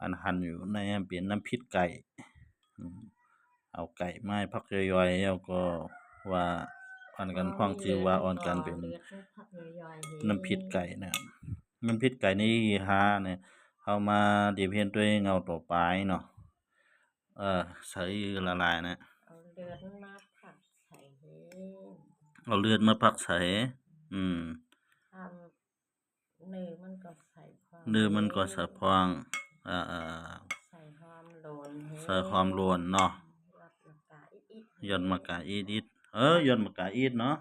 ອັນຫັ້ນຢູ່ໃນຫັ້ນເປັນນ້ຳພິດໄກ່ ອືມ ເອົາໄກ່ມາໃຫ້ພັກຍ່ອຍໆ ແລ້ວກໍວ່າ ອັນກັນ ເວົ້າ ຟັງຊື່ວ່າ ເອົາ ອ່ອນກັນເປັນ ເລືອດໃຫ້ພັກຍ່ອຍໆ ເຮັດ ນ້ຳພິດໄກ່ນະ ນ້ຳພິດໄກ່ນີ້ຫານີ້ ເຮົາມາເດັບເຮັດດ້ວຍເຫງົາຕໍ່ປາຍເນາະ ເອີ ໃສ່ລະລາຍນະ ເອົາເລືອດມັນມາພັກໃສ່ເຮັດ ເອົາເລືອດມາພັກໃສ່ ອືມ ທຳ ເນື້ອມັນກໍໃສ່ພອງ ເນື້ອມັນກໍໃສ່ພອງ ເອີ ເອີ ໃສ່ຫອມໂຫຼນ ໃສ່ຫອມໂຫຼນເນາະ ຢອດໝາກກາອີດໆ ຢອດໝາກກາອີດໆ ເອີ ຢອດໝາກກາອີດເນາະ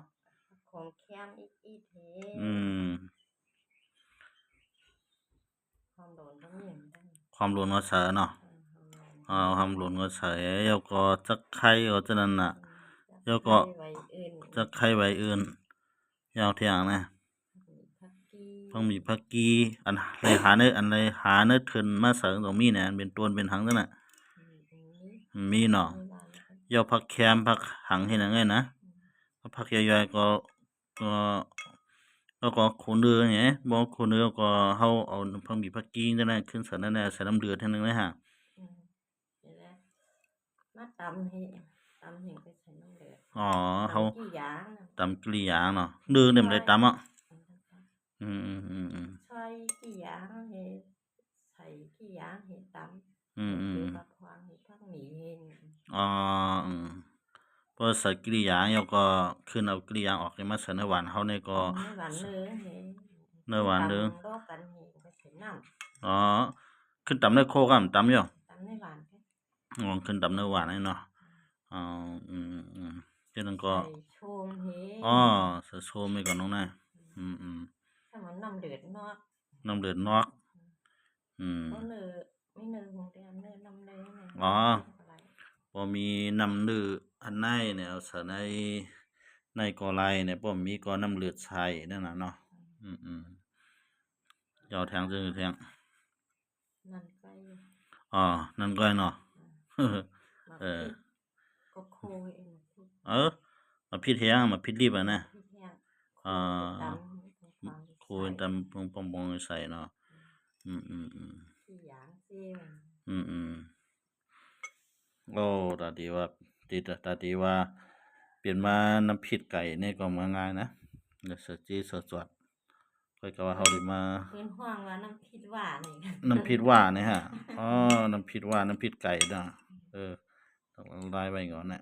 ຫອມແຄມອີດໆ ເຮັດ ອືມ ຫອມໂຫຼນກໍມີ ຫອມໂຫຼນກໍໃສ່ເນາະ ເອີ ຫອມໂຫຼນ ເອົາຫອມໂຫຼນກໍໃສ່ ແລ້ວກໍຕະໄຄກໍຈັ່ງນັ້ນນະ ອືມ ແລ້ວກໍ ຕະໄຄໃບອື່ນ ຕະໄຄໃບອື່ນ ຍາວທຽງນະ ຜັກຫມີ ຜັກກີ່ ຜັກໝີ່ຜັກກີ່ ອັນໄລ່ຫາໃນ ອັນໄລ່ຫາໃນເທິນມາໃສ່ກໍມີນະ ອັນເປັນຕົ້ນເປັນຫາງນັ້ນນະ ອືມ ອືມ ມີເນາະ ມີຫຼາຍ ແລ້ວຜັກແຄມ ຜັກຫາງເຮັດຫຍັງເອີຍນະ ອືມ ເອົາຜັກຍ່ອຍໆກໍ ກໍ ແລ້ວກໍໂຄເນີແຫຼະ ບໍ່ໂຄເນີກໍເຮົາເອົາຜັກໝີ່ຜັກກີ່ຈັ່ງນັ້ນຂຶ້ນໃສ່ນັ້ນ ໃສ່ນ້ຳເດືອດເທື່ອໜຶ່ງເລີຍຫາ ອືມ ນີ້ແຫຼະ ມາຕຳໃຫ້ ຕຳໃຫ້ໄປໃສ່ນ້ຳເດືອດ ອໍ ຕຳ ເຮົາ ກີ່ຢາງນະ ຕຳກີ່ຢາງເນາະ ເດີ ນີ້ມັນໄດ້ຕຳເນາະ ອືມ ອືມ ອືມ ອືມ ຊອຍກີ່ຢາງໃຫ້ ໃສ່ກີ່ຢາງເຮັດຕຳ ອືມໆ ເຮັດບັກຫວາງ ເຮັດຜັກໝີ່ ເຮັດ ອໍ ອືມ ພໍໃສ່ກີ່ຢາງແລ້ວກໍຂຶ້ນເອົາກີ່ຢາງອອກ ມາໃສ່ໃນຫວານເຮົານີ້ກໍ ໃນຫວານເລີຍ ໃນຫວານເລີຍ ຕຳລວມກັນໃຫ້ ກໍໃສ່ນ້ຳ ອໍ ຂຶ້ນຕຳໃນໂຄກກໍຕຳຢູ່ ຕຳໃນຫວານ ອໍ ຂຶ້ນຕຳໃນຫວານນີ້ເນາະ ອໍ ອືມໆ ຈັ່ງນັ້ນກໍ ໃສ່ໂຊມເຮັດ ອໍ ໃສ່ໂຊມນີ້ກໍນ້ອງນາຍ ອືມໆ ໃສ່ນ້ຳເດືອດນອກ ນ້ຳເດືອດນອກ ອືມ ອືມ ບໍ່ເນີ ມີເນີຫົງແດງ ເນີ ນ້ຳເນີ ອໍ ບໍ່ມີນ້ຳເນີອັນໃນນີ້ ເອົາໃສ່ໃນ ໃນກໍໄດ້ນີ້ ບໍ່ມີກໍນ້ຳເລືອດໃສ່ນັ້ນນະເນາະ ອືມ ອືມໆ ເຈົ້າແທງ ເຈົ້າແທງ ນັ້ນໄກ່ ອໍ ນັ້ນໄກ່ເນາະ ອືມ ເອີ ໝາກພິດ ກໍໂຄເອງ ເອີ ໝາກພິດແຫ້ງ ໝາກພິດດິບຫັ້ນນະ ພິດແຫ້ງ ເອີ ໂຄຕຳ ໂຄຕຳ ໂຄຕຳ ປອງໆ ໃສ່ເນາະ ອືມ ອືມໆ ອືມ ກີ່ຢາງເຊ ອືມໆ ໂອ້ ຕາດີວ່າ ຕິດ ຕາດີວ່າ ປ່ຽນມານ້ຳພິດໄກ່ນີ້ກໍມາງ່າຍນະ ແລ້ວສະຈີສະຈອດ ຂ້ອຍກໍວ່າເຮົາໄດ້ມາ ເພິ່ນຮ້ອງວ່ານ້ຳພິດຫວ້ານີ້ ນ້ຳພິດຫວ້ານີ້ຫາ ອໍ ນ້ຳພິດຫວ້າ ນ້ຳພິດໄກ່ເນາະ ເອີ ຕ້ອງລາຍໄວ້ກ່ອນນະ